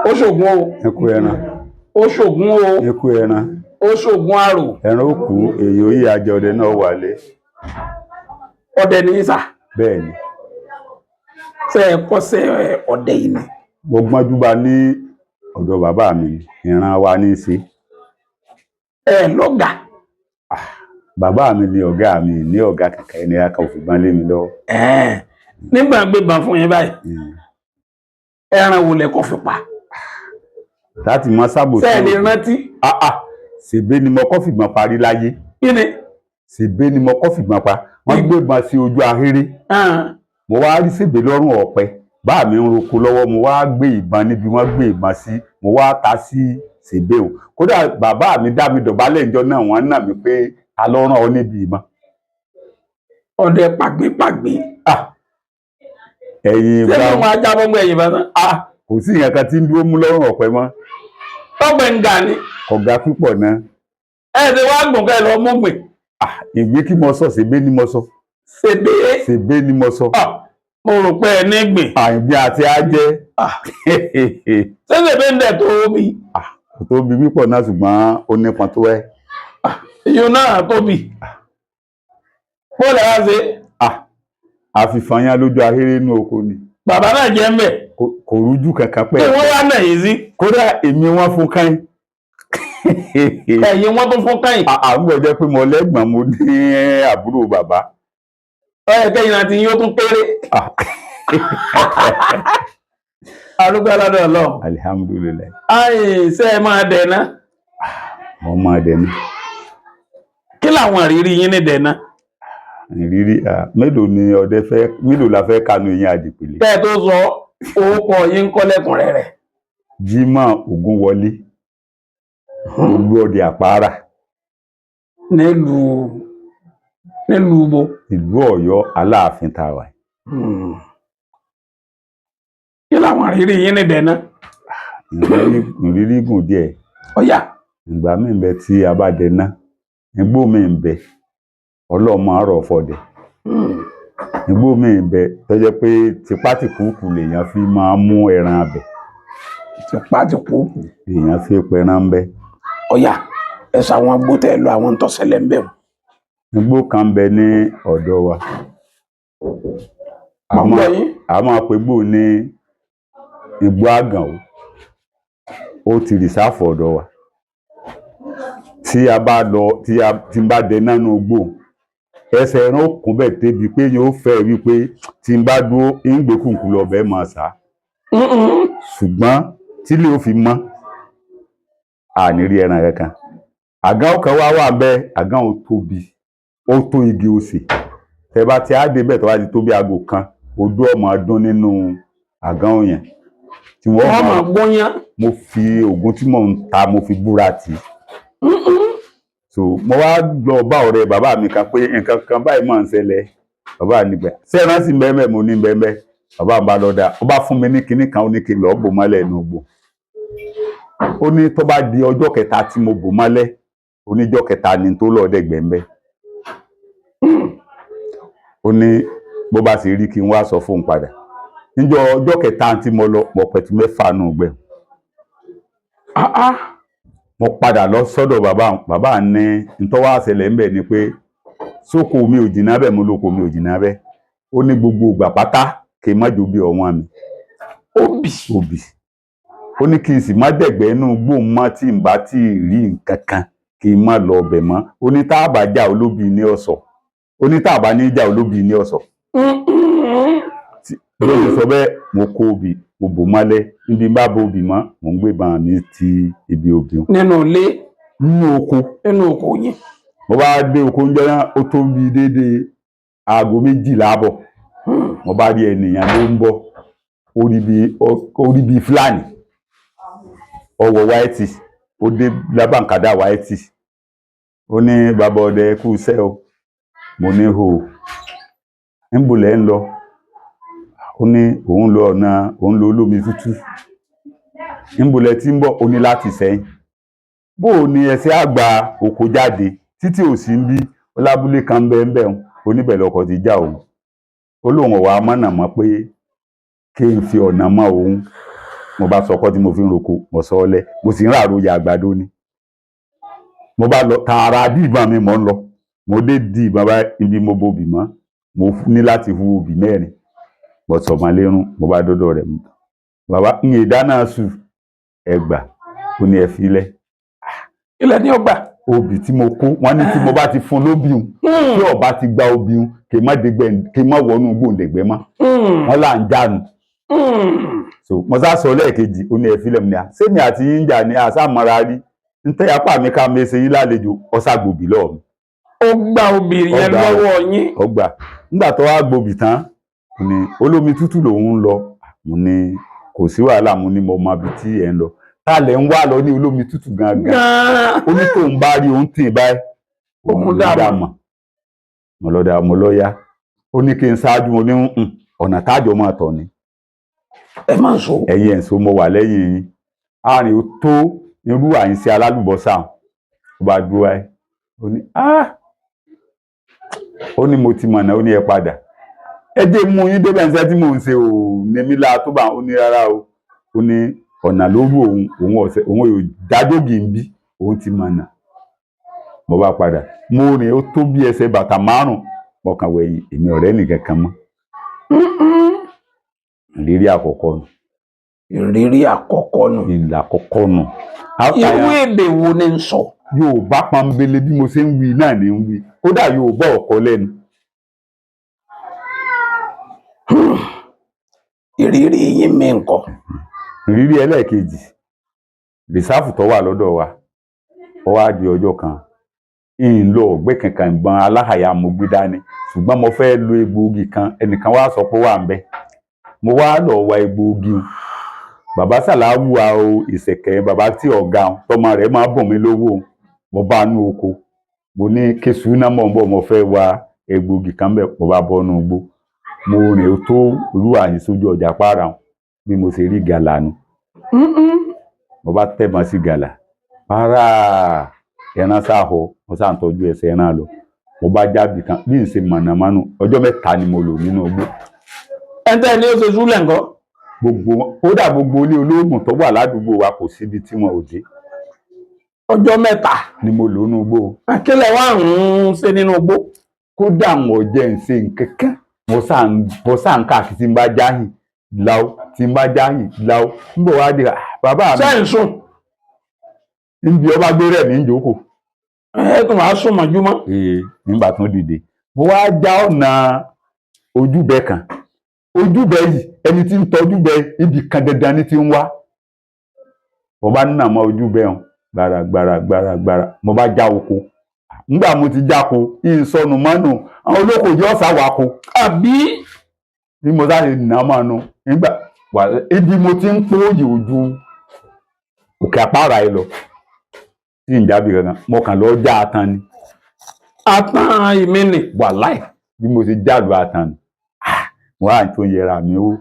Ó ṣògùn o. Ikú ẹran. Ó ṣògùn o. Ikú ẹran. Ó ṣògùn àrò. Ẹran ó kú, èyí ó yí ajá ọdẹ náà wálé. Ọdẹ ní sà? Bẹ́ẹ̀ ni. Ṣe ẹ kọ́ṣẹ́ ọdẹ yìí ni? Mo gbọ́njú bá ní ọ̀dọ̀ bàbá mi, ìran wa ní í ṣe. Ẹ lọ́gàá? Bàbá mi ni ọ̀gá mi, ní ọ̀gá kankan, ẹni aka òfìgbọ́n lé mi lọ́wọ́. Ẹ̀ẹ́n, nígbà gbébọn fún yín báyìí, ẹran wo lẹ kọ́ fi pa? Láti mọ sábò. Ṣe ẹ lè rántí? Ah ah, ṣèbé ni mo kọ́ fìgbọ́n parí láyé. Kí ni? Ṣèbé ni mo kọ́ fìgbọ́n pa. Wọ́n gbébọn sí ojú ahéré, mo wá rí ṣèbé lọ́rùn ọ̀pẹ. Bá mi ń roko lọ́wọ́, mo wá gbé ìbọn níbi wọ́n gbé ìbọn sí, mo wá ta sí ṣèbé o. Kódà bàbá mi dá mi dọ̀bálẹ̀ ìjọ náà, wọ́n nà mí pé ta ló rán ọ níbi ìbọn. Ọdẹ pàgbépàgbé. Ah, ẹ̀yìn ṣé ìgbà kí wọn ajá bọ́ngbọ̀ ẹ̀yìn bá tán? Ah, kò sí ìyẹn kan tí ń dúró mú lọ́rùn ọ̀pẹ mọ́. Tọ́gbẹ̀ ń ga ni? Ọ̀gá púpọ̀ náà. Ẹ ṣe wá gùn kẹ́ ẹ lọ mú gbìn? Ah, ìgbé kí mo sọ, ṣèbé ni mo sọ. Ṣèbé? Ṣèbé ni mo sọ. Ah, mo rò pé ẹ ní gbìn. Àìgbé àti ajẹ́. Ṣé ṣèbé ń dẹ̀ tó bí? Kò tóbi pípọ̀ náà, ṣùgbọ́n ó nípọn tó ẹ́. Ìyún náà tóbi, bó lẹ wá ṣe? Ah, àfìfàyàn lójú ahéré inú oko ni. Bàbá náà jẹ́ ń bẹ̀? Kò rújú kankan Kí pẹ́. wọ́n wá nà yín sí? Kódà èmi wọ́n fún káyìn. Ẹ̀yìn wọ́n tún fún káyìn? À ń gbọ́ jẹ́ pé mo lẹ́gbọ̀n, mo ní àbúrò bàbá. Ọ̀yẹ̀ kẹ́yìn àti yín ó tún kéré. Ah. Arúgbó aládùn Ọlọ́run. Alihamudulilayi. Ayé, ṣé ẹ máa dẹ̀ná? Wọ́n máa dẹ̀ ní. Kí làwọn ìrírí yín ní dẹ̀ná? Ìrírí, ah, mélòó ni ọdẹ fẹ́, mélòó la fẹ́ kanu eyín àdìpèlé? Kẹ́ ẹ tó sọ orúkọ yín ń kọ́ lẹ́kùnrẹ́rẹ́. Jimoh Ogunwọlé, Olúọdẹ Àpárá. Nílùú bo? Ìlú Ọ̀yọ́ Aláàfin tá a wà. Kí làwọn ìrírí yín ní dẹ̀ná? Ìrírí gùn díẹ̀. Ọ̀yà. Ìgbà míì ń bẹ tí a bá dẹná, igbó míì ń bẹ, ọlọ́mọ àárọ̀ fọdẹ. Igbó míì ń bẹ tó jẹ́ pé tipátìkúùkù lèèyàn fi máa mú ẹran abẹ. Tipátìkúùkù? Lèèyàn fi pẹran ń bẹ. Ọ̀yà, ẹ sọ àwọn agbó tẹ́ ẹ lọ, àwọn tó ṣẹlẹ̀ ń bẹ̀ wọ́n. Igbó kan ń bẹ ní ọ̀dọ̀ wa. Mọ̀ ń gbọ́ yín. A máa pè gbò ní igbó àgàn o. Ó ti rìsáàfù ọ̀dọ̀ wa. Tí a bá lọ, tí a tí n bá dẹ nánú igbó, ẹsẹ̀ ẹran ó kún bẹ́ẹ̀ débi pé yóò fẹ́ wípé tí n bá dúró ń gbé kùnkùn lọ bẹ́ẹ̀ máa sá, ṣùgbọ́n tílé ó fi mọ́, a ní rí ẹran kankan. Àgàn kan wá wà bẹ́ẹ̀, àgàn ò tóbi, ó tó igi osè. Tẹ bá ti á dé bẹ́ẹ̀, tó bá ti tó bí aago kan, odó ọmọ ọdún nínú àgàn yẹn tí wọ́n wọ́n máa máa gúnyán. Mo fi oògùn tí mò ń ta, mo fi búra tì í. So mo wá lọ bá ọ̀rẹ́ bàbá mi kan pé nǹkan kan báyìí máa ń ṣẹlẹ̀. Bàbá mi gbẹ ṣé ẹran sì ń bẹ́ẹ̀ bẹ́ẹ̀? Mo ní bẹ́ẹ̀ bẹ́ẹ̀. Bàbá mi bá lọ dá, ó bá fún mi ní kinní kan, ó ní kí n lọ́ọ́ bò mọ́lẹ̀ inú igbó. Ó ní tó bá di ọjọ́ kẹta tí mo bò mọ́lẹ̀, oníjọ́ kẹta ni tó lọ́ọ́ dẹ̀gbẹ́ ń bẹ́. Ó ní bó bá sì rí kí n wá sọ fóun padà. Níjọ́ ọjọ́ kẹta tí mo lọ, mo pẹ̀tù 6 nù gbẹ. Ah, ah. Mo padà lọ sọ́dọ̀ bàbá. Bàbá ní ntọ́ wá ṣẹlẹ̀ ńbẹ̀ ni pé sóko mi ò jìnnà bẹ́ẹ̀, mo lóko mi ò jìnnà bẹ́ẹ̀. Ó ní gbogbo ìgbà pátá kí n má jó bí ọ̀wọ́n mi. Obì? Obì. Ó ní kí n sì má dẹ̀gbẹ́ inú gbóhùn mọ́, tí n bá tí ì rí nǹkan kan, kí n má lọ ọbẹ̀ mọ́. Ó ní tá a bá já olóbì ní ọ̀sọ̀, ó ní tá a bá ní já olóbì ní ọ̀sọ̀. Bí ó ti sọ bẹ́ẹ̀, mo kó obì, mo bò mọ́lẹ̀. Níbi bá bo obì mọ́, mò ń gbé bàn ní ti ibi obì hùn. Nínú ilé? Nínú oko. Nínú oko yín. Mo bá dé oko ń jẹ́ náà, ó tó bí déédéé aago 12 àbọ̀, mo bá rí ènìyàn ló ń bọ̀. Ó rí bí Fúlàní, ó wọ white, ó dé lábàǹkádà white. Ó ní, "Bàbá ọdẹ, kú iṣẹ́ o." Mo ní, "Hò, níbo lẹ̀ ń lọ?" Ó ní òun lọ ọ̀nà, òun lọ olómi tútù. "Níbo lẹ ti ń bọ̀?" Ó ní láti Ìsẹ́yìn. "Bó o ní ẹsẹ̀ àgbà oko jáde títí ò sí ń bí ọlábúlé kan bẹ́ẹ̀ bẹ́ẹ̀?" Oníbẹ̀ lọkọ̀ ti já òun. Ó lóun ọ̀wà mọ̀nà mọ́ pé kí n fi ọ̀nà mọ́ òun. Mo bá sọkọ́ tí mo fi ń roko, mo sọ ọ́ lẹ̀, mo sì ń ràròyè àgbàdo ni. Mo bá lọ tààrà dí ìbọn mi, mò ń lọ, mo dé di ìbọn bá ibi mo bobì mọ́, mo ní láti hu obì mẹ́rin, mo sọ̀mọ́ lérún. Mo bá dọ́dọ̀ rẹ̀, bàbá ń yè dáná sùn ẹgbà, ó ní ẹ filẹ̀. Ilẹ̀ ní ọgbà. Obì tí mo kó wọn ní tí mo bá ti fún lóbì un, tí ọba ti gba obì un, kì í má dégbẹ, kì í má wọnú gbòǹdẹ̀gbẹ́ mọ́. Wọn là ń jánu. So mo sá sọ lẹ́ẹ̀kejì, ó ní ẹ filẹ̀. Mu ni à sẹ́mi àti yín jà ní àsámọ́ra rí ń tẹ́ apá mi ká mi ṣe yín lálejò, ọ̀sàgbòbí lọ́ọ̀ mi. Ó gba obì yẹn Ó gbà o. lọ́wọ́ yín. Ọgbà. Nígbà tó wá gbòbì tán, ó ní olómi tútù lòun ń lọ. Mo ní kò sí wàhálà, mo ní mo mọ ibi tí ẹ ń lọ, tá a lẹ̀ ń wá lọ ní olómi tútù gangan. Gan-an. Ó ní tóun bá rí òun tì báyìí, Òun ló dá dá mọ̀. mọ̀. Mo lọ dá mo lọ yá, ó ní kí n ṣáájú, mo ní ọ̀nà tájọ máa tọ̀ ni. Ẹ máa sọ. Ẹ̀yin ẹ̀ ń so, mo wà lẹ́yìn yín. Àárín ó tó irú àyìnṣe alálùbọ́sà, ó bá dúró ẹ, ó ní ah, ó ní mo ti mọ̀nà, ó ní ẹ padà, ẹ jẹ́ mú yín débẹ̀ níṣẹ́ tí mò ń ṣe ò ní mí lára tó bá. Ó ní rárá o, ó ní ọ̀nà ló rú òun, òun ọ̀sẹ̀ òun ò dájógì ń bí, òun ti mọ̀nà. Mo bá padà, mo rìn ó tó bí ẹsẹ̀ bàtà 5, mo kàn wẹ̀yìn, èmi ọ̀rẹ́ nìkan kan mọ́. Ìrírí àkọ́kọ́ nù. Ìrírí àkọ́kọ́ nù. Ìlà àkọ́kọ́ nù. Irú èdè wo ni ń sọ? Yorùbá pọ́nbélé, bí mo ṣe ń wí náà ní ń wí, kódà Yorùbá ọ̀kọ́ lẹ́nu. Ìrírí yín mi nǹkan. Ìrírí ẹlẹ́ẹ̀kejì, rìsáàfù tó wà lọ́dọ̀ wa, ó wá di ọjọ́ kan, ń lọ ọ̀gbẹ́ kankan, ìbọn aláhàyà mo gbé dání, ṣùgbọ́n mo fẹ́ lo egbòogi kan. Ẹnìkan wá sọ pé wà ń bẹ, mo wá lọ wa egbòogi un. Bàbá sàláwù wa o, ìṣẹ̀kẹ̀ bàbá tí ọ̀gá un, tọmọ rẹ̀ máa bùn mí lówó un. Mo bá nú oko, mo ní kéṣù náà mọ̀ ń bọ̀, mo fẹ́ wa egbòogi kan bẹ̀. Mo bá bọ́ nú igbó, mo rìn ó tó irú àyìn sójú ọjà pààrà un. Bí mo ṣe rí gàlà nu, mo bá tẹ̀mọ́ sí gàlà para, ẹran sáhọ, mo sáà ń tọ́jú ẹsẹ̀ ẹran lọ, mo bá jábì kan bí n ṣe mọ̀nàmọ́nù. Ọjọ́ 3 ni mo lò nínú igbó. Ẹ̀ńtẹ́ ni ó ṣe súlẹ̀ nǹkan. Gbogbo wọn, kódà gbogbo ilé olóògùn tó wà ládùúgbò wa, kò síbi tí wọn ò dé. Ọjọ́ 3 ni mo lò nínú igbó. Akílẹ̀ wà ń ṣe nínú igbó? Kódà wọn jẹ́ ń ṣe nǹkan kan, mo sáà ń káàkiri, tí n bá jáhìn láó, tí n bá jáhìn láó, ń bọ̀ wá dé, ah, bàbá mi. Ṣé ń sùn? Níbi ọba gbé rẹ̀ mí ń jókòó. Ẹ tún wàá sùn mọ́júmọ́. Ee, nígbà tó dìde, mo wá já ọ̀nà ojúbẹ kan. Ojúbẹ yìí, ẹni tí ń tọ́júbẹ ibì kan dandan ní ti ń wá. Mo bá nà mọ́ ojúbẹ hàn gbàrà gbàrà gbàrà gbàrà, mo bá já oko. Nígbà mo ti jáko, ìsọnù mọ́nù, àwọn olóko yóò sá wa ko. Àbí? Bí mo sáré nà mọ́ nu nígbà wà, ibi mo ti ń pòòyì ojú òkè àpárá yìí lọ tí ń jábì kankan, mo kàn lọ já atan ni. Atán ìmí nì. Wàláì, bí mo ṣe jálù atan ni. Ah, mo wá tó yẹra mi ó,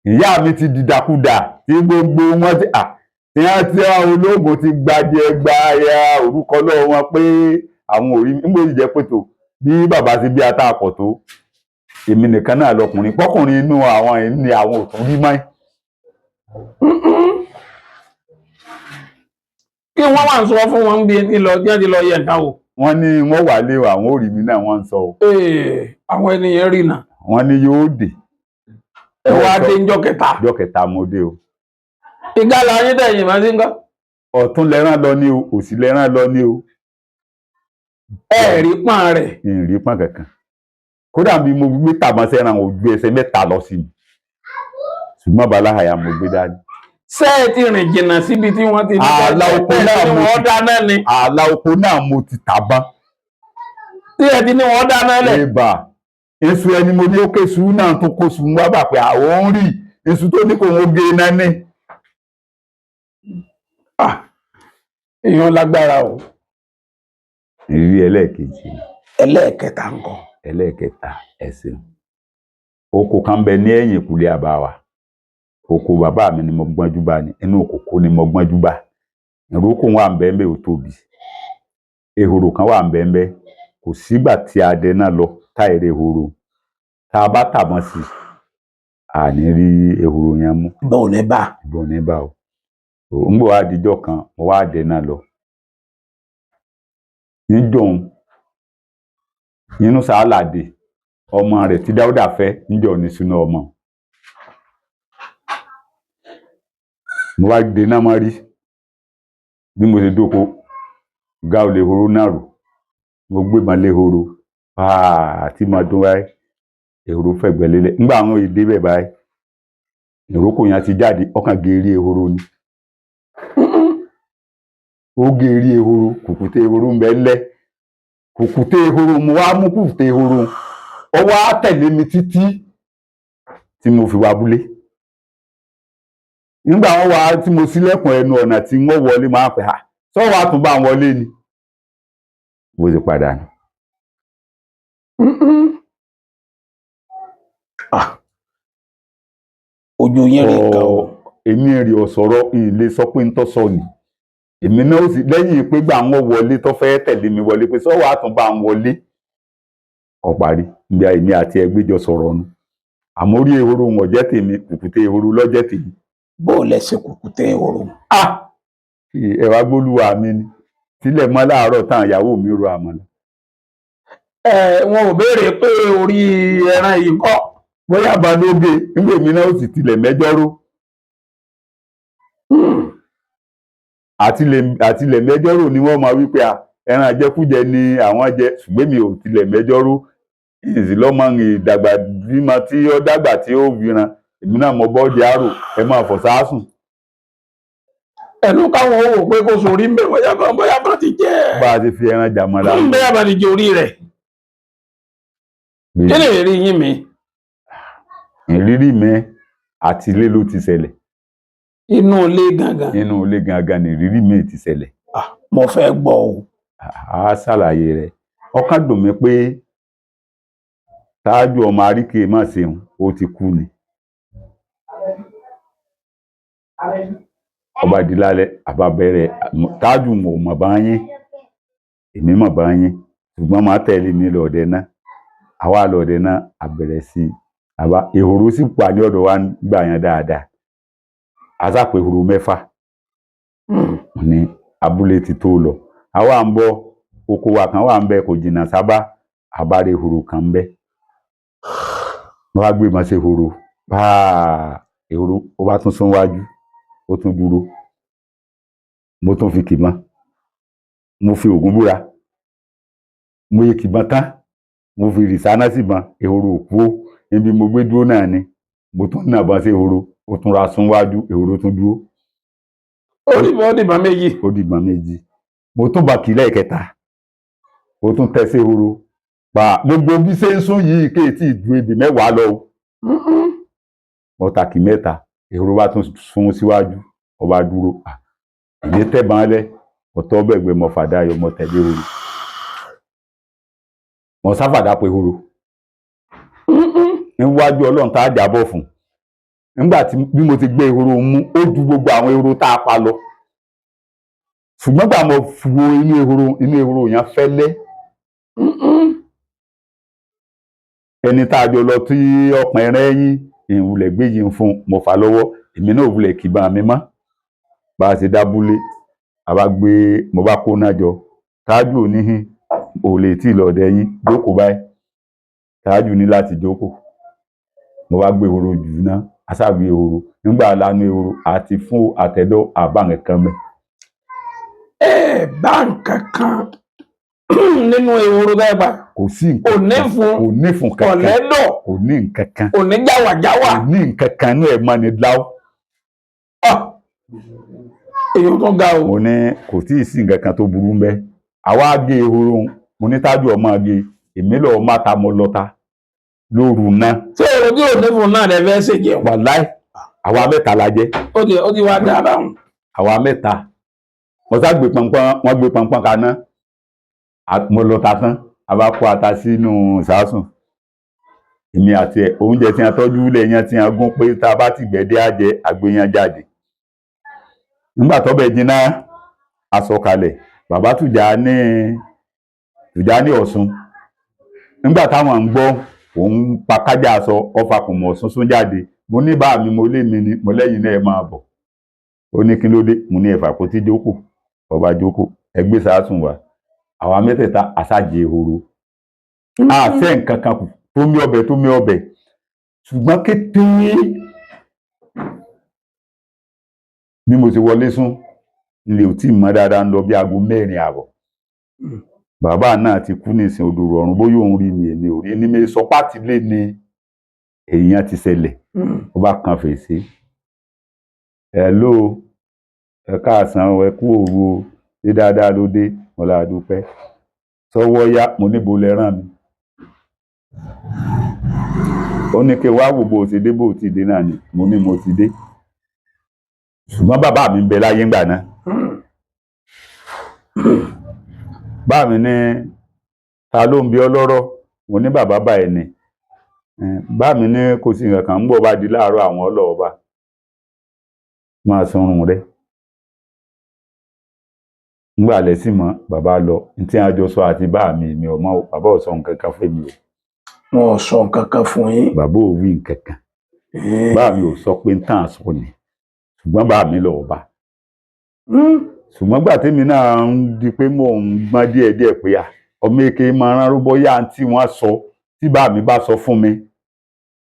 ìyá mi ti dìdàkudà, tí gbogbo wọn ti à tí wọn ti àwọn ológun ti gbajẹ gba ya orúkọ lọ́wọ́ wọn pé àwọn ò rí mi. Níbo jẹ́ pé tó bí bàbá ti bí ata àpọ̀ tó, èmi nìkan náà lọkùnrin pọ́kùnrin inú àwọn ni àwọn ò tún rí mọ́. Kí wọ́n wà ń sọ fún wọn bí ní lọ bí wọ́n ti lọ yẹ nǹkan wò. Wọ́n ní wọ́n wà lé àwọn ò rí mi náà, wọ́n ń sọ o. Ee, àwọn ènìyàn rí nà. Wọ́n ní yóò dé. Ẹ wá dé ńjọ́ kẹta. Ọjọ́ kẹta mo dé o. Ìgalà yín tẹ̀yìn máa ti ń kọ́. Ọ̀tún lẹ́rán lọ ní o, òsì lẹ́rán lọ ní o. Ẹ rí pọ́n rẹ̀. Ìrìn pọ́n kankan, kódà bí mo gbé tàbọn sẹ́ran ojú ẹsẹ̀ 3 lọ sí mi, ṣùgbọ́n baláhàyà mo gbé dání. Ṣé ẹ ti rìn jìnnà síbi tí wọ́n ti ní Ààlà oko náà tí mo wọ́n ti- dáná ni? Ààlà oko náà mo ti tàbọn. Tí ẹ ti ní wọ́n dáná lẹ̀. Ibà èso ẹni mo ní ó ké su náà tó kó su wá bà pé àwọn ń rí èso tó ní kò ń gé iná ní. Ah, èèyàn lágbára o. Ìrírí ẹlẹ́ẹ̀kejì. Ẹlẹ́ẹ̀kẹta ńkọ́? Ẹlẹ́ẹ̀kẹta, ẹ̀sìn oko kan bẹ ní ẹ̀yìn ìkúlé àbá wa. Oko bàbá mi ni mo gbọ́njú bá ní inú òkòkò ni mo gbọ́njú bá. Ìrókò wà ń bẹ́ẹ̀ bẹ́ẹ̀, ó tóbi. Ehoro kan wà ń bẹ́ẹ̀ bẹ́ẹ̀, kò sígbà tí adẹ náà lọ táìrè ehoro tá a bá tàbọn sí Àní rí ehoro yẹn mú. Ìbọn ò ní bá. Ìbọn ò ní bá o. Ń gbọ́ wá dijọ́ kan, mo wá dẹ náà lọ níjọ́un Yunusa Aládé, ọmọ rẹ̀ tí Dáúdà fẹ́ níjọ́ ní súná ọmọ. Mo wá dé náà mọ́ rí bí mo ṣe dóko gá olè ehoro náà rò. Mo gbé ìbọn lé ehoro tí mo dún wáyé, ehoro fẹ̀gbẹ́ lélẹ̀. Ńgbà àwọn èdè bẹ̀ báyìí, ìrókò yẹn ti jáde, ọkàn gé eré ehoro ni. Ó gé eré ehoro, kùkùté ehoro ń bẹ ńlẹ̀, kùkùté ehoro. Mo wá mú kùkùté ehoro, ó wá tẹ̀lé mi títí tí mo fi wá abúlé. Nígbà wọn wá tí mo ṣílẹ̀kùn ẹnu ọ̀nà tí wọ́n wọlé, máa pè á sọ́wọ́ àtúnbà wọlé ni bó ṣe padà ní. Ojú yín rí nǹkan o. Èmi rí ọ̀sọ̀rọ̀ ìlé sọ pé ń tọ́ sọ ni èmi náà ó sì lẹ́yìn pé gbà wọ́n wọlé tó fẹ́ tẹ̀lé mi wọlé pé sọ́wọ́ àtúnbà wọlé ọ̀parí níbi èmi àti ẹgbẹ́jọ sọ̀rọ̀ nu. Àmọ́ orí ehoro wọn jẹ́ tèmi, kùkùté ehoro lọ́jẹ́ tèmi. Bó o lẹ ṣe kùkùté ehoro? Ah, ẹ wá gbólúwa mi ni tílẹ̀ mọ́ láàárọ̀ tán, ìyàwó mi ro àmàlà. Ẹ wọn ò béèrè pé orí ẹran yìí kọ́? Bóyá balóge nígbà èmi náà ó sì tilẹ̀ mẹ́jọ ró. Àtilẹ̀ mẹ́jọ rò ni wọ́n máa wí pé ẹran àjẹkújẹ ni àwọn jẹ, ṣùgbọ́n mi ò tilẹ̀ mẹ́jọ ró. Ìsìlọ́mọ ìdàgbà bímọ tí ó dàgbà tí ó wíran, èmi náà mọ bọ́ọ̀dì àrò ẹ máa fọ̀ sáásùn. Ẹnu káwọn ò wò pé kó sórí ń bẹ, bóyá kan ti jẹ. Bá a ti fi ẹran jàmọ̀lá. Bóyá bá ti jẹ orí rẹ̀. Kí lè rí yín mi? Ìrírí mi àti ilé ló ti ṣẹlẹ̀. Inú ilé gangan? Inú ilé gangan ni ìrírí mi ti ṣẹlẹ̀. Mo fẹ́ gbọ́ o. A ṣàlàyé rẹ̀. Ọkàn dùn mí pé ṣáájú ọmọ àríkè má ṣeun, ó ti kú ni. Ọba dilálẹ̀ àbábẹ́rẹ́ tájú mọ̀ mọ̀ bá yín, èmi mọ̀ bá yín, ṣùgbọ́n máa tẹ̀lé mi lọ́ọ̀dẹ náà. Àwa lọ́ọ̀dẹ náà, a bẹ̀rẹ̀ sí i àbá ehoro sì pa ní ọ̀dọ̀ wa gbà yẹn dáadáa. Asápò ehoro 6 ní abúlé ti tó lọ. Àwa ń bọ̀, oko wa kan wà ń bẹ kò jìnnà sábà, àbáre ehoro kan ń bẹ. Wọ́n wá gbé ìbọn sí ehoro pàà, ehoro ó bá tún sún wájú, ó tún dúró. Mo tún fi kìbọn, mo fi ògùn búra, mo yẹ kìbọn tán, mo fi rìsáná síbọn, ehoro ò kú ó. Ibi mo gbé dúró náà ni mo tún nàbọn sí ehoro, ó tún ra sún wájú, ehoro tún dúró. Ó dìbọn 2. Ó dìbọn 2. Mo tún bá kì í lẹ́ẹ̀kẹta, ó tún tẹ sí ehoro pa. Gbogbo bí ṣe ń sún yìí kéètì ju ebè 10 lọ o. Mo ta kì 3, ehoro bá tún sún síwájú, ó bá dúró. Èmi tẹ̀bọn lẹ̀, ọ̀tọ́ bẹ̀gbẹ́, mo fàdá yọ, mo tẹ̀lé ehoro, mo sáfàdá pé ehoro níwájú Ọlọ́run tá a jábọ̀ fún. Nígbà tí bí mo ti gbé ehoro mú, ó ju gbogbo àwọn ehoro tá a pa lọ. Ṣùgbọ́n gbà mo wo inú ehoro, inú ehoro yẹn fẹ́lẹ́. Ẹni tá a jọ lọ tí ọpọn ẹran ẹyìn ìwúlẹ̀ gbé yìí fún, mo fà lọ́wọ́, èmi náà wulẹ̀ kìbọn mi mọ́. Bá a ṣe dábúlé, a bá gbé, mo bá kó náà jọ. Tájù oníhìn ò lè tí ì lọ́ọ̀dẹ yín jókòó báyìí. Tájù ní láti jókòó. Mo bá gbé ehoro jù náà, aṣáàgbé ehoro. Nígbà lanu ehoro àti fún àtẹ̀dọ́ àbá nǹkan mẹ́. Ẹ bá nǹkan kan nínú ehoro bẹ́ẹ̀ bá. Kò sí nǹkan. Kò ní fún. Kò ní fún kankan. Kò lẹ́dọ̀. Kò ní nǹkan kan. Kò ní jáwàjáwà. Kò ní nǹkan kan ní ẹ̀ mọ́ ni láwọ́. Èyí tó ga o. Mo ní kò tí ì sí nǹkan kan tó burú mbẹ. Àwa gé ehoro, mo ní tájú ọmọ gé, èmi lọ́ọ́ má ta, mo lọ́ta lóru náà. Ṣé èrò tí ò ní fún náà lè fẹ́ ṣèjẹun? Wàláì, àwa 3 la jẹ. Ó ti wá dáa báwọn. Àwa 3. Mo sá gbé pọnpọ́n, wọ́n gbé pọnpọ́n kaná. Mo lọ́ta tán, a bá kó ata sínú ìsásùn. Èmi àti ẹ̀, oúnjẹ tí a tọ́jú lẹ̀ yẹn tí a gún pé tá a bá ti gbẹ̀dẹ́ á jẹ, àgbéyàn jáde. Nígbà tó bẹ̀ jiná, a sọ kalẹ̀. Bàbá Tùjání Ọ̀ṣun. Nígbà táwọn ń gbọ́, òun pa kájà aṣọ, ọfà kò mọ̀ Ọ̀ṣun sún jáde. Mo ní bá mi, mo lé mi ni mo lẹ́yìn náà, ẹ máa bọ̀. Ó ní kí ló dé? Mo ní ẹ̀fà kó tí jókòó, ọba jókòó, ẹgbẹ́ sàásùn wa, àwa mẹ́tẹ̀ẹ̀ta àṣàjẹ ehoro, àṣẹ nǹkan kan kù tó mí ọbẹ̀ tó mí ọbẹ̀. Ṣùgbọ́n kété bí mo ṣe wọlé sùn, ilé ò tí ì mọ́ dáadáa, ń lọ bí aago 4:30. Bàbá náà ti kú nísìn, odò ọ̀run, bóyá òun rí mi, èmi ò rí ní mi sọ pátì lé ní èèyàn ti ṣẹlẹ̀. Ó bá kan fèrèsé, "Hello, ẹ káàsán o, ẹ kú òru o, ṣé dáadáa ló dé?" Mo la dúpẹ́ sọ́wọ́ yá. Mo níbo lẹ rán mi? Ó ní kí n wá wò bó o ti dé, bó o ti dé náà ni. Mo ní mo ti dé, ṣùgbọ́n bàbá mi ń bẹ láyé ńgbà náà. Bá mi ní, "Ta ló ń bi ọ́ lọ́rọ̀?" Mo ní bàbá báyìí ni. Bá mi ní kò sí nǹkan kan, ń bọ̀ bá di láàárọ̀ àwọn ọlọ́ọ̀ba máa sunrun rẹ̀. Ńgbà lẹ́sìn mọ́ bàbá lọ ní tí a jọ sọ àti bá mi, mi ò mọ̀ o, bàbá ò sọ nǹkan kan fún mi o. Wọn ò sọ nǹkan kan fún yín? Bàbá ò wí nǹkan kan. Bá mi ò sọ pé ń tàn sọ ni, ṣùgbọ́n bá mi lọ bá. Ṣùgbọ́n gbà tèmi náà ń di pé mò ń gbọ́n díẹ̀díẹ̀ pé à ọmọ èké máa rán ró, bóyá tí wọ́n sọ tí bá mi bá sọ fún mi,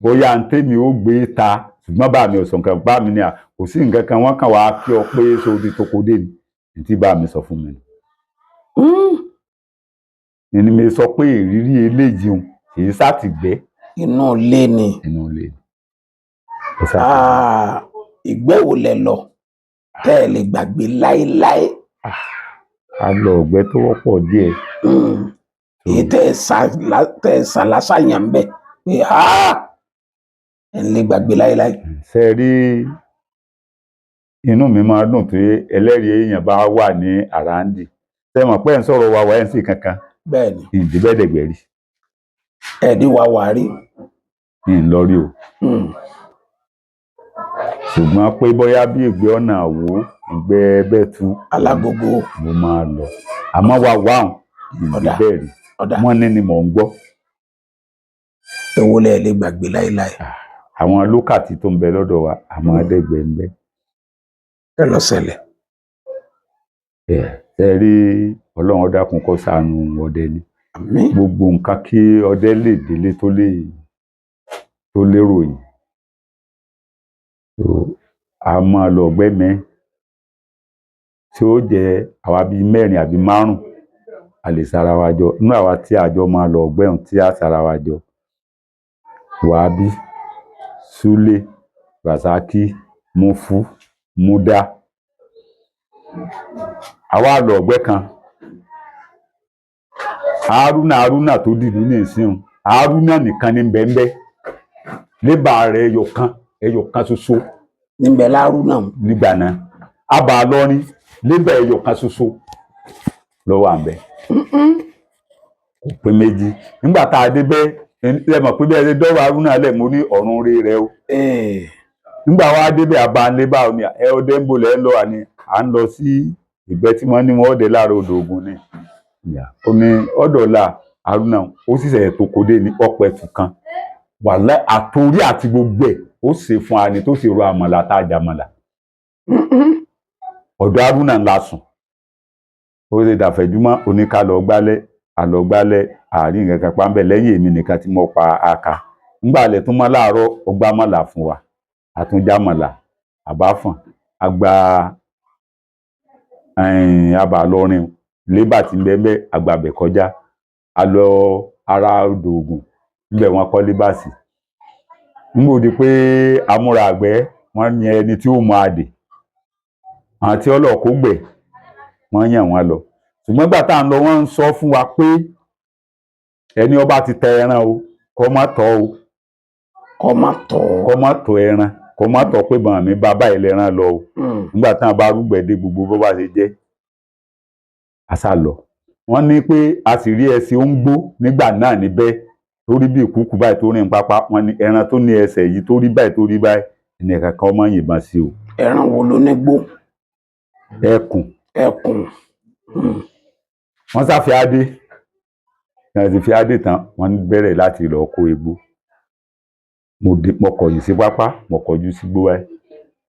bóyá tèmi ó gbé ta. Ṣùgbọ́n bá mi ò sọ nǹkan. Bá mi ní à kò sí nǹkan kan, wọ́n kàn wá kí ọ pé so ti toko dé ni tí bá mi sọ fún mi. Ni mi sọ pé ìrírí eléyìí òun kì í sátìgbẹ́. Inú ilé ni. Inú ilé ni. Ìgbẹ́ wo lẹ lọ tẹ́ ẹ lè gbàgbé láéláé? A lọ ọ̀gbẹ́ tó wọ́pọ̀ díẹ̀. Èyí tẹ́ ẹ sà lásàyàn ń bẹ̀ pé ẹ lè gbàgbé láéláé. Ṣe rí, inú mi máa dùn tí ẹlẹ́rìí èèyàn bá wà ní àràǹdì. Ṣe mọ̀ pé ẹ̀ ń sọ̀rọ̀ wa wà ẹ̀ ń sì kankan? Bẹ́ẹ̀ni. Ìdíbẹ̀dẹ̀gbẹ̀ rí. Ẹ̀ẹ́dí wa wà rí. Ń lọ rí o. Ṣùgbọ́n pé bóyá bí ìgbẹ́ ọ̀nà àwò, ìgbẹ́ bẹ́ẹ̀tú alágogo, mo máa lọ. Àmọ́ wa wáhùn ìdíbẹ̀ rí. Wọ́n ní ni mò ń gbọ́. Èwo lẹ lè gbàgbé láéláé? Àwọn lókàtí tó ń bẹ lọ́dọ̀ wa, àwọn adẹ́gbẹ́ ń bẹ. Ẹ lọ ṣẹlẹ̀. Ẹ rí, Ọlọ́run dákun kó ṣàánú ọdẹ ni. Àmín. Gbogbo nǹkan kí ọdẹ lè délé tó lè tó lérò yìí. A máa lọ ọgbẹ́ mi tí ó jẹ́ àwa bíi mẹ́rin àbí márùn-ún, a lè sara wa jọ nínú àwa tí àjọ máa lọ ọgbẹ́ ọ̀hún tí a sara wa jọ. Wàábí, Súlè, Rasaki, Mufu, Múdá. Àwa lọ ọgbẹ́ kan. Haruna Haruna tó dìlú ní ìsìn, Haruna nìkan ní bẹ́ńbẹ́. Lébà rẹ̀ ẹyọ kan, ẹyọ kan ṣoṣo. Níbẹ̀ lárúnà. Nígbà náà, Abà lọrin, lébà ẹyọ kan ṣoṣo ló wà ń bẹ. Kò pé méjì. Nígbà tá a dé bẹ́ẹ̀, ẹ mọ̀ pé bí ẹ ṣe dọ́rọ̀ Haruna lẹ̀, mo ní ọ̀run rí rẹ o. Nígbà wa débẹ̀, abanlé báwo ni ẹ ọdẹ ń bolẹ̀ ń lọ àní à ń lọ sí ìgbẹ́ tí wọ́n ní wọ́n ọdẹ láàárọ̀ odò Ògùn ni. Ó ní ọ̀dọ̀là Haruna ó sì ṣẹ̀ṣẹ̀ tó kó dé ní ọ̀pẹ̀ tù kan. Wàhálà àtòrí àti gbogbo ẹ̀ ó ṣe fún wa ni tó sì ro àmàlà tá a jàmàlà. Ọ̀dọ̀ Haruna ńlá sùn. Ó ṣe dàfẹ̀júmọ́ oníkálọ̀ gbálẹ̀ àlọ́gbálẹ̀ àárín nǹkan kan pàmbẹ̀ lẹ́yìn èmi nìkan tí mo pa aka. Ńgbà alẹ̀ tó mọ́ láàárọ̀, ó gbá mọ̀là fún wa, àtúnjá mọ̀là àbáfọ̀n àgbà abà lọrin lébà tí ń bẹ́ẹ̀ bẹ́ẹ̀ àgbàbẹ̀ kọjá a lọ ara odò Ògùn níbẹ̀ wọ́n kọ́ lébà sí. Nígbà ó di pé amúra àgbẹ̀, wọ́n yan ẹni tí ó mọ àdè àti ọlọ́ọ̀kó gbẹ̀, wọ́n yàn wọ́n lọ. Ṣùgbọ́n gbà tá à ń lọ, wọ́n ń sọ fún wa pé ẹni ó bá ti tẹ ẹran o, kó má tọ́ o. Kó má tọ́. Kó má tọ́ ẹran, kó má tọ́ pé bàmí mi bàbá ìlẹ̀ran lọ o. Nígbà táwọn bá rúgbẹ̀ dé gbogbo bó bá ṣe jẹ́ àṣà lọ. Wọ́n ní pé a sì rí ẹṣin ó ń gbó nígbà náà níbẹ̀ torí bí ìkúùkù báyìí tó rìn pápá. Wọ́n ní ẹran tó ní ẹsẹ̀ yìí tó rí báyìí tó rí báyìí, ẹnìkan kan ọmọ yìnbọn sí o. Ẹran wo ló ní gbó? Ẹkùn. Ẹkùn. Wọ́n sáfi adé ní àti fi adé tán, wọ́n bẹ̀rẹ̀ láti lọ kó egbò. Mo dé, mo kọ̀yìn sí pápá, mo kọjú sí gbó báyìí.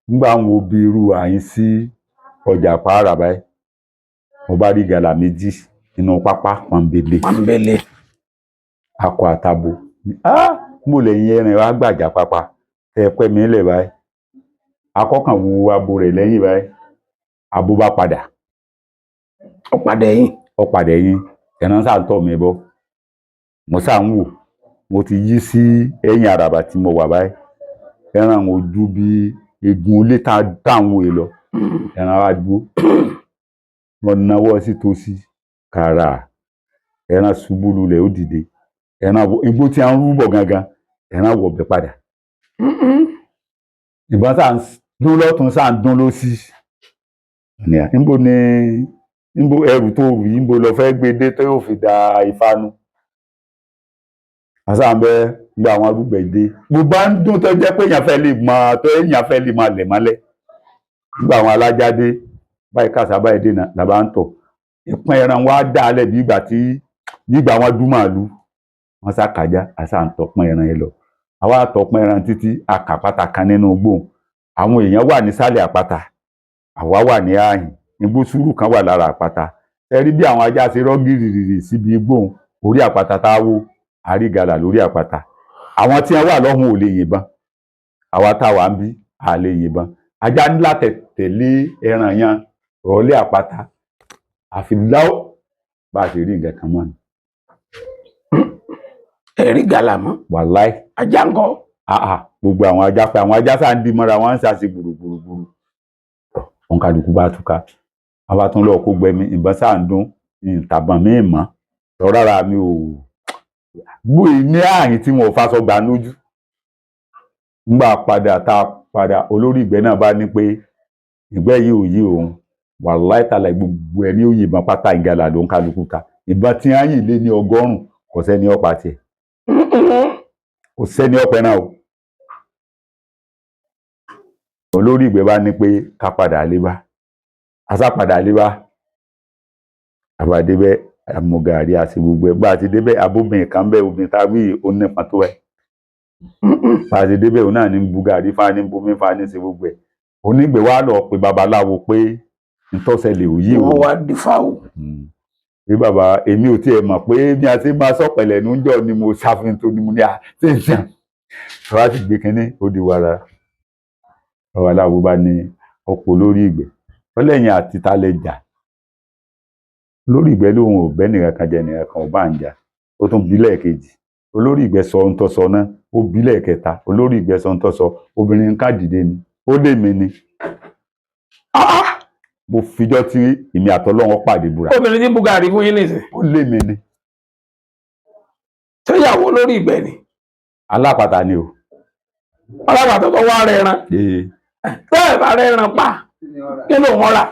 Nígbà ń wo bí irú àyín sí ọjà pààrà báyìí, mo bá rí ìgalà méjì nínú pápá pọ́nbélé. Pọ́nbélé. Akọ àtabo. Ah! Mo lè yin ẹran wá gbàjà pápá tẹ́ ẹ pẹ́ mi lẹ̀ báyìí. Akọ́kàn wo abo rẹ̀ lẹ́yìn báyìí, abo bá padà. Ó padà ẹ̀yìn. Ó padà ẹ̀yìn. Ẹran sáà ń tọ̀ mí bọ̀. Mo sáà ń wò. Mo ti yí sí ẹ̀yìn àràbà tí mo wà báyìí. Ẹran ò ju bí egun ilé tá à ń wò yìí lọ. Ẹran wa dúró. Mo nawọ́ sí tòsí. Kàrà. Ẹran ṣubú lulẹ̀ ó dìde. Ẹran igbó tí a ń rú bọ̀ gangan. Ẹran wọ̀ bẹ̀ padà. Ìbọn sáà ń dún lọ́tún sáà ń dún lósì. Níbo ni níbo ẹrù tó rù yìí, níbo lo fẹ́ gbé dé tó yóò fi da ifá nù? Àṣà ń bẹ gba àwọn arúgbó dé. Gbogbo à ń dún tó jẹ́ pé èèyàn fẹ́ lè mọ tó èèyàn fẹ́ lè máa lẹ̀ mọ́lẹ̀. Nígbà àwọn alájá dé, báyìí kàṣà báyìí dènà làbá ń tọ̀. Ìpín ẹran wa dà lẹ̀ bí ìgbà tí bí ìgbà wọn dún màálù. Wọ́n sá kàjá, àṣà ń tọpin ẹran yẹn lọ. Àwa tọpin ẹran títí a kà àpáta kan nínú igbó. Àwọn èèyàn wà nísàlẹ̀ àpáta, àwa wà ní ààyìn. Igbó sùúrù kan wà lára àpáta. Ẹ rí bí àwọn ajá ṣe rọ́ gìrìrì síbi igbó orí àpáta tá a wò, a rí ìgalà lórí àpáta. Àwọn tí wọ́n wà lọ́hùn ò lè yìnbọn. Àwa tá a wà ń bí, a lè yìnbọn. Ajá ńlá tẹ̀lé ẹran yẹn rọ̀lẹ́ àpáta. Àfi láó bá a ṣe rí nǹkan kan mọ́ ni. Ẹ rí ìgalà mọ́. Wàláì. Ajá ńkọ́? Àà, gbogbo àwọn ajá pé àwọn ajá sáà ń di mọ́ra wọn ń ṣàṣe gbùrùgbùrùgbùrù. Òǹkàlùkù bá túká. Àwa tún lọ kó gbẹmí, ìbọn sáà ń dún, ìtàbọ̀n míì mọ́. Lọ rárá mi ò gbóyè ní ààyè tí wọn ò faṣọ gbà lójú. Ngbà padà tá a padà, olórí ìgbẹ́ náà bá ní pé ìgbẹ́ yìí ò yí òun. Wàláì tàlà gbogbo ẹni ó yìnbọn pátá ìgalà ló ń kálukú ta. Ìbọn tí wọ́n yìn lé ní 100 kò sẹ́ni ó pa tiẹ̀. Kò sẹ́ni ó pẹran o. Olórí ìgbẹ́ bá ní pé ká padà lé bá. A sá padà lé bá. Àbá débẹ̀, a mu gàárì, a ṣe gbogbo ẹ̀. Bá a ti débẹ̀, abóbìnrin kan bẹ́ẹ̀, obìnrin tá a wí ó nípa tó ẹ̀. Bá a ti débẹ̀, òun náà ní bu gàárì fún wa, ní bomi fún wa, ní ṣe gbogbo ẹ̀. Onígbẹ́ wá lọ pe babaláwo pé ntọ́sẹ̀lẹ̀ ò yí òun. Wọ́n wá dífá o. Bí bàbá èmi ò tiẹ̀ mọ̀ pé bí a ti máa sọ̀pẹ̀lẹ̀ nújọ́ ni mo ṣàfihàn tó ni mo ní à ṣe ń sàn. Bàbá sì gbé kínní, ó di wàrà. Babaláwo bá ní ọ̀pọ̀ lórí ìgbẹ́. Ó lẹ́yìn àti ta lẹ jà. Lórí ìgbẹ́ lòun ò bẹ́ nìkan kan jẹ nìkan kan ò bá ń jà. Ó tún bí lẹ́ẹ̀kejì. Olórí ìgbẹ́ sọ ohun tó sọ náà. Ó bí lẹ́ẹ̀kẹta. Olórí ìgbẹ́ sọ ohun tó sọ. Obìnrin ká dìde ni. Ó lé mi ni. Mo fijọ́ tí èmi àtọlọ́run pàdé búra. Obìnrin tí ń bu gàárì fún yín nìsín. Ó lé mi ni. Ṣé ìyàwó lórí ìgbẹ́ ni? Alápàtà ni o. Alápàtà tó wá rẹ̀ ẹran. Bẹ́ẹ̀ bá rẹ̀ ẹran pa, kí ló wọ́n rà?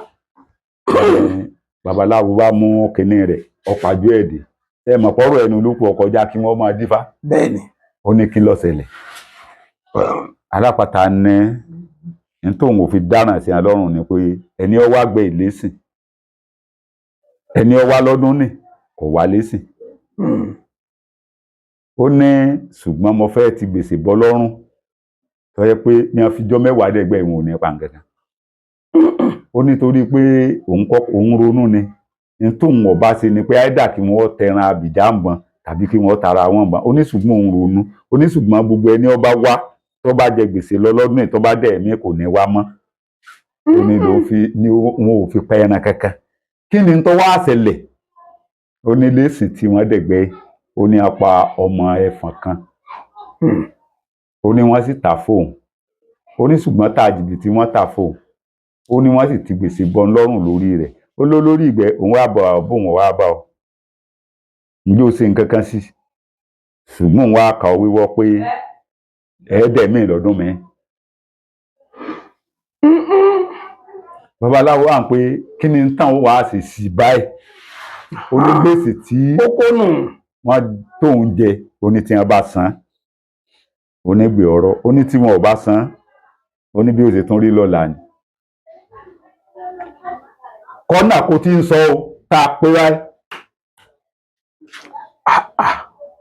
Babaláwo bá mú kinní rẹ̀, ọ̀pájú ẹ̀ dé. Ẹ mọ̀ pọ́rọ̀ ẹnu ló kù ọkọjá kí wọ́n máa dífá. Bẹ́ẹ̀ni. Ó ní kí ló ṣẹlẹ̀. Alápàtà ní ní tóun ò fi dáràn sí alọ́run ni pé ẹni ó wá gbé ìlésìn. Ẹni ó wá lọ́dún ní kò wá lésìn. Ó ní ṣùgbọ́n mo fẹ́ ti gbèsè bọ́ lọ́rùn tó yẹ pé ní a fi jọ́ mẹ́wàá dẹ́gbẹ́ ìwọ̀n ò ní pa nǹkan kan. Ó nítorí pé òun kọ́ òun ronú ni ní tóun ọba ṣe ni pé áìdà kí wọ́n tẹran àbìjà ń bọn tàbí kí wọ́n tara wọn bọn. Ó ní ṣùgbọ́n òun ronú. Ó ní ṣùgbọ́n gbogbo ẹni ọba wá tó bá jẹ gbèsè lọ lọ́dún yìí tó bá dẹ̀ mí kò ní wá mọ́. Ó ní ló fi ní wọn ò fi pa ẹran kankan. Kí ni tó wá ṣẹlẹ̀? Ó ní lẹ́sìn tí wọ́n dẹ̀gbẹ́. Ó ní apá ọmọ ẹfọ̀n kan. Ó ní wọ́n sì tà fóun. Ó ní ṣùgbọ́n tá jìbìtì wọ́n tà fóun. Ó ní wọ́n sì ti gbèsè bọ́n lọ́rùn lórí rẹ̀. Ó ló lórí ìgbẹ́ òun wá bọ̀ bóun wá bá ọ. Ǹjẹ́ o ṣe nǹkan kan sí? Ṣùgbọ́n òun wá kà ó wíwọ́ pé ẹ̀ẹ́dẹ̀mí lọ́dún mi. Babaláwo wà ń pé kí ni tán wàá sì sí báyìí. Ó ní gbèsè tí Kókó nù. wọ́n tóun jẹ, ó ní tí wọ́n bá san. Ó ní gbé ọ̀rọ̀, ó ní tí wọn ò bá san, ó ní bí ó ṣe tún rí lọ́la ni. Kọ́nà kò tí ń sọ o, tá a pé wáyé.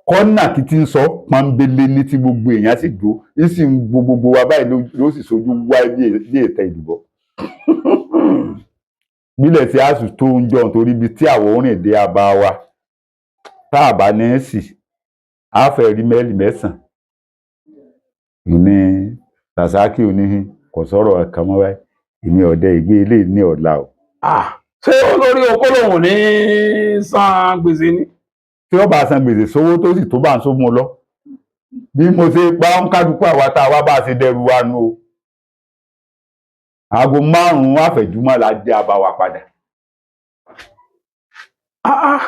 Kọ́nà kí ti ń sọ pọ́nbélé ní tí gbogbo èèyàn sì dúró ní sì ń wo gbogbo wa báyìí, ló sì sojú wá bí ètè ìdìbò bílẹ̀ tí a sì tó ń jọ, nítorí ibi tí àwọn orin dé abá wa tá a bá ní í sì á fẹ́ rí mẹ́lì 9 ní Rasaki oníhìn kò sọ̀rọ̀ ẹ̀kan mọ́ báyìí. Èmi ọ̀dẹ ìgbé ilé ní ọ̀la o. Ah, ṣé olórí oko lòun ní san gbèsè ni? Tí ó bá san gbèsè sówó tó sì tó bá ń sómo lọ, bí mo ṣe bá ń kálukú àwa tá a wá bá a ṣe dẹrù wa nu o. Aago 5 àfẹ̀júmọ́ la dé abá wa padà. Ah, ah.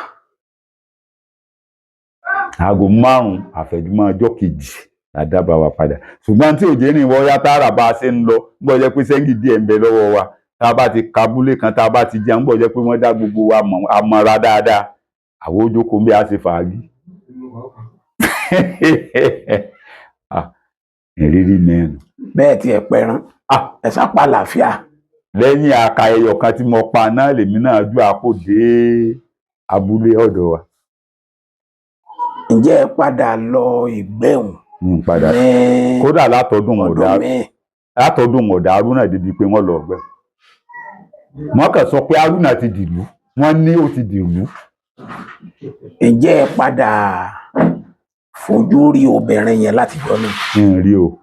Aago 5 àfẹ̀júmọ́ ọjọ́ kejì la dá bá wa padà. Ṣùgbọ́n tí òjé rìn wọ́n yá tààrà bá a ṣe ń lọ, ń bọ̀ jẹ́ pé sẹ́ńgì díẹ̀ ń bẹ lọ́wọ́ wa, tá a bá ti kabúlé kan, tá a bá ti jẹun, ń bọ̀ jẹ́ pé wọ́n dá gbogbo wa mọ̀ amọ̀ra dáadáa, àwọn ojókòó bí a ṣe fàájì. Ah, ìrírí mẹ́rin. Bẹ́ẹ̀ tiẹ̀ pẹran. Ah. Ẹ sápá àlàáfíà. Lẹ́yìn aka ẹyọ kan tí mo pa náà lèmi náà ju àpò dé abúlé ọ̀dọ̀ wa. Ǹjẹ́ ẹ padà lọ ìgbẹ́hùn Ń padà ní kódà látọdún ọdún ọ̀dà míì? Látọdún ọ̀dà Haruna débi pé wọ́n lọ ọgbẹ́, wọ́n kàn sọ pé Haruna ti dìlú, wọ́n ní ó ti dìlú. Ǹjẹ́ ẹ padà fojú rí obìnrin yẹn láti jọ náà? Ń rí o,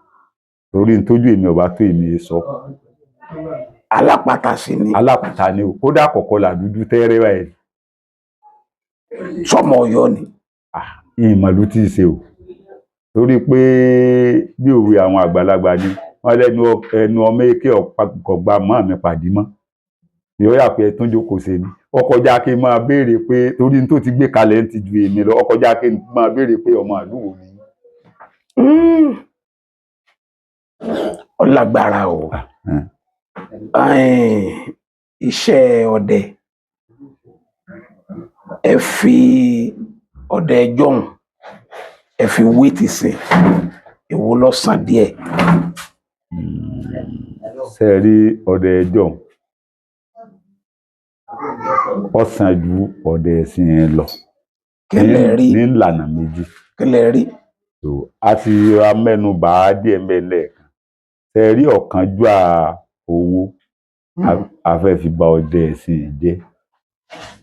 torí n tójú èmi ọba tó èmi sọ. Alápatà sí ni? Alápàtà ni o, kódà kọ̀kọ́ là dúdú tẹ́rẹ́ báyìí. Sọmọ Ọ̀yọ́ ni? Ìmọ̀lú tí ì ṣe o, torí pé bí òwe àwọn àgbàlagbà ni wọ́n lẹ́nu ẹnu ọmọ èké ọ̀gbà mọ́ mi pàdé mọ́ yóò yà pé ẹtún jókòó ṣe ni ọkọjá kí n máa béèrè pé torí n tó ti gbé kalẹ̀ ń ti ju èmi lọ, ọkọjá kí n máa béèrè pé ọmọ ìlú wo ni. Ó lágbára o. Hmm. Iṣẹ́ ọdẹ, ẹ fi ọdẹ jọ̀hún ẹ fi wé tìsín, èwo ló sàn díẹ̀? Ṣe é rí ọdẹ ẹjọ́ ó sàn ju ọdẹ ẹ̀sìn yẹn lọ Kí lẹ rí? ní ìlànà méjì. Kí lẹ rí? So, a ti ra mẹ́nu bà á díẹ̀ ńbẹ̀ lẹ́ẹ̀kan. Ṣe é rí ọ̀kánjúà owó a fẹ́ fi ba ọdẹ ẹ̀sìn jẹ́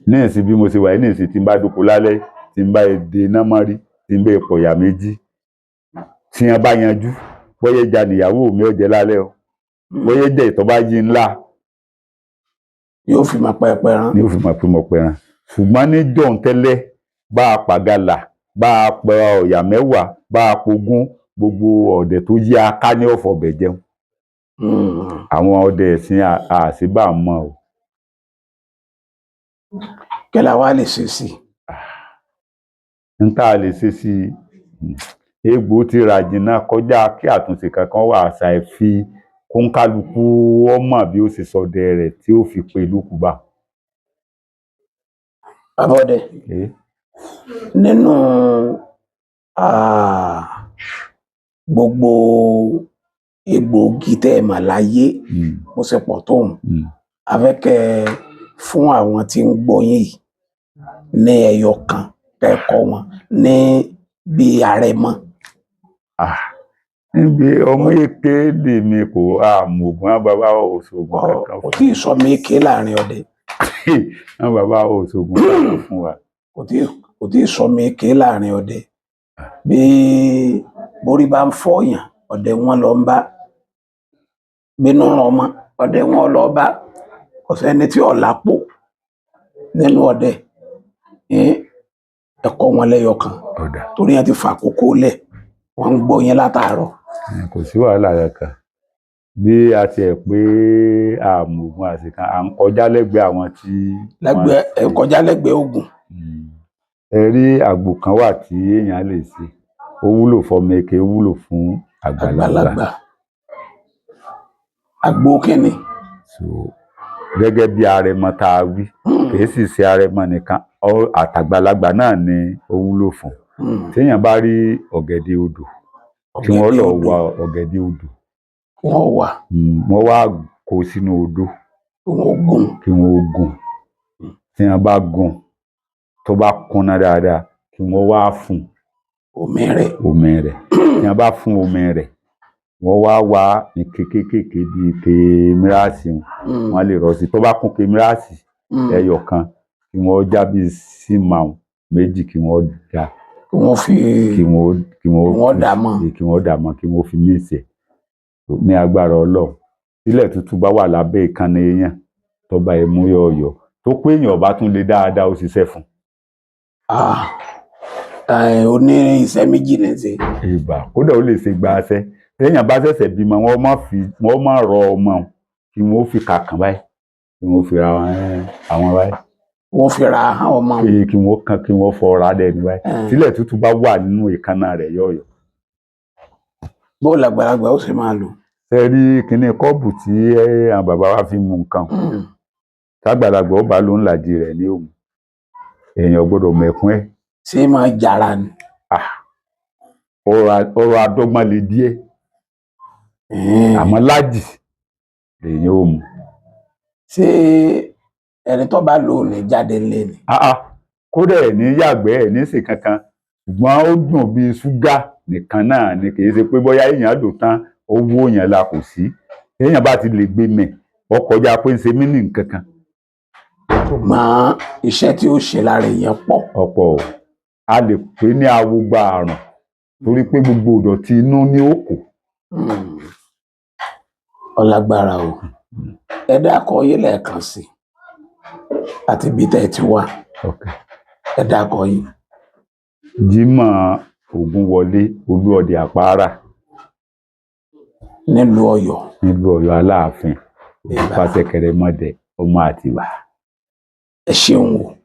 ní ìsìn bí mo ṣe wà yìí. Ní ìsìn tí n bá dúkú lálẹ́, tí n bá dé iná mọ́rí, tí n bá pọ̀yà méjì tí wọ́n bá yanjú, bóyá ẹja nìyàwó mi ó jẹ lálẹ́ o, bóyá ẹjẹ ìtọ́ bá yí ńlá Yóò fi máa pa ẹpẹran. Ni ó fi mọ̀ pé mo pẹran. Ṣùgbọ́n ní jọ̀hún tẹ́lẹ̀, bá a pàgàlà, bá a pa ọ̀yà 10, bá a pogún, gbogbo ọ̀dẹ̀ tó yí a ká ní ọ̀fọ̀ ọbẹ̀ jẹun. Àwọn ọdẹ ẹ̀sìn àṣìbà mọ́ o. Kí la wá lè ṣe sí i? N tá a lè ṣe sí i, egbò ti rà jìnnà kọjá kí àtúnṣe kankan wà, àṣà ìfi kóńkálukú ọmọ bí ó ṣe sọdẹ rẹ̀ tí ó fi pe lókùbà. Bàbá ọdẹ, nínú gbogbo egbòogi tẹ́ ẹ mọ̀ láyé bó ṣe pọ̀ tóun, a fẹ́ kẹ́ ẹ fún àwọn tí ń gbọ́ yín yìí ní ẹyọ kan kẹ́ ẹ kọ́ wọn ní bí àrẹ̀mọ. Níbi ọmọ èké lèmi kò àmọ̀gùn, àwọn bàbá òṣogùn kankan Kò tí ì sọ mí ké láàrin ọdẹ. Àwọn bàbá òṣogùn kankan fún wa. Kò tí ì sọ mí ké láàrin ọdẹ. Bí borí bá ń fọyàn, ọdẹ wọn lọ ń bá bínú ràn ọmọ ọdẹ wọn lọ bá. Kò sẹ́ni tí ò lápò nínú ọdẹ. Ẹ̀kọ́ wọn lẹ́yọ kan Ọ̀dà. torí wọn ti fà kókó lẹ̀, wọ́n ń gbọ́ yẹn látàárọ̀. Kò sí wàhálà kankan. Bí a tiẹ̀ pé àmọ̀gùn àṣekàn, à ń kọjá lẹ́gbẹ̀ẹ́ àwọn tí wọ́n Lẹ́gbẹ̀ẹ́ ẹ kọjá lẹ́gbẹ̀ẹ́ ogun. Ẹ rí àgbo kan wà tí èèyàn lè ṣe, ó wúlò fọmọ èké, ó wúlò fún àgbàlagbà. Àgbàlagbà, àgbo kínni? So gẹ́gẹ́ bí arẹmọ tá a wí, kì í sì ṣe arẹmọ nìkan, àtàgbàlagbà náà ni ó wúlò fún. Téèyàn bá rí ọ̀gẹ̀dẹ̀ odò kí wọ́n Ọ̀gẹ̀dẹ̀ lọ odò. Wá ọ̀gẹ̀dẹ̀ odò. Wọ́n wà. Wọ́n wá kó sínú odó. Kí wọ́n gùn. Kí wọ́n gún. Tí wọ́n bá gún, tó bá kúnná dáadáa, kí wọ́n wá fún. Omi rẹ̀. Omi rẹ̀, tí wọ́n bá fún omi rẹ̀, wọ́n wá wá ike kéékèèké bíi ike míràsì, wọ́n lè rọ sí, tó bá kún ike míràsì ẹyọ kan, kí wọ́n já bíi símàùn méjì, kí wọ́n dà Kí wọ́n fi kí wọ́n kí wọ́n kí wọ́n dà mọ́. Kí wọ́n dà mọ́, kí wọ́n fi mí ìsẹ̀. Ní agbára Ọlọ́run, tílẹ̀ tútù bá wà lábẹ́ ìkànnì èèyàn, tó bá ẹ mú yọ̀ọ̀yọ̀ tó pé èèyàn bá tún lè dáadáa, ó ṣiṣẹ́ fún. Ah, ó ní iṣẹ́ méjì ní ṣe. Ìbà, kódà ó lè ṣe gba aṣẹ. Téèyàn bá ṣẹ̀ṣẹ̀ bímọ, wọ́n má fi, wọ́n má rọ ọmọ wọn, kí wọ́n fi kàkàn báyìí, kí wọ́n fi ra àwọn báyìí. Wọ́n fi ra ahọ́n ọmọ. Kí wọ́n kàn, kí wọ́n fọ ra dẹnu báyìí. Tílẹ̀ tútù bá wà nínú ìkànnà rẹ̀, yọ̀ọ̀yọ̀. Bó làgbàlagbà ó sì máa lò? Ṣe rí kinní kọ́ọ̀bù tí àwọn bàbá wa fi mu nǹkan? Tágbàlagbà ó bá ló ń làjì rẹ̀ ní òun, èèyàn gbọ́dọ̀ mẹ̀kún ẹ̀. Ṣé máa jàrà ni? Ọ̀rọ̀ adọ́gbọ́n le díẹ̀, àmọ́ lájì lèyìn ó mu. Ṣé ẹni tó bá lò ó ní jáde ńlé ni? Ah ah, kódà ẹ̀ ní yàgbẹ́, ẹ̀ ní ṣe kankan, ṣùgbọ́n ó dùn bíi ṣúgà nìkan náà ni. Kì í ṣe pé bóyá èèyàn lò tán, owó yẹn la kò sí. Èèyàn bá ti lè gbé mẹ̀, ó kọjá pé ń ṣe mí ní nǹkan kan. Ṣùgbọ́n iṣẹ́ tí ó ṣe lára èèyàn pọ̀. Ọ̀pọ̀ o, a lè pè ní awogba àrùn, torí pé gbogbo ìdọ̀tí inú ní òkò. Ọlágbára o. Ẹ dákọ yín lẹ́ẹ̀kan sí àti ibi tẹ́ ẹ ti wá. Ẹ dákọ yín. Jímọ̀ Ògúnwọlé, Olúọdẹ Àpárá. Nílùú Ọ̀yọ́. Nílùú Ọ̀yọ́ Aláàfin. Ìbà. Fàṣẹkẹrẹmọdẹ ọmọ Àtìbà. Ẹ ṣeun o.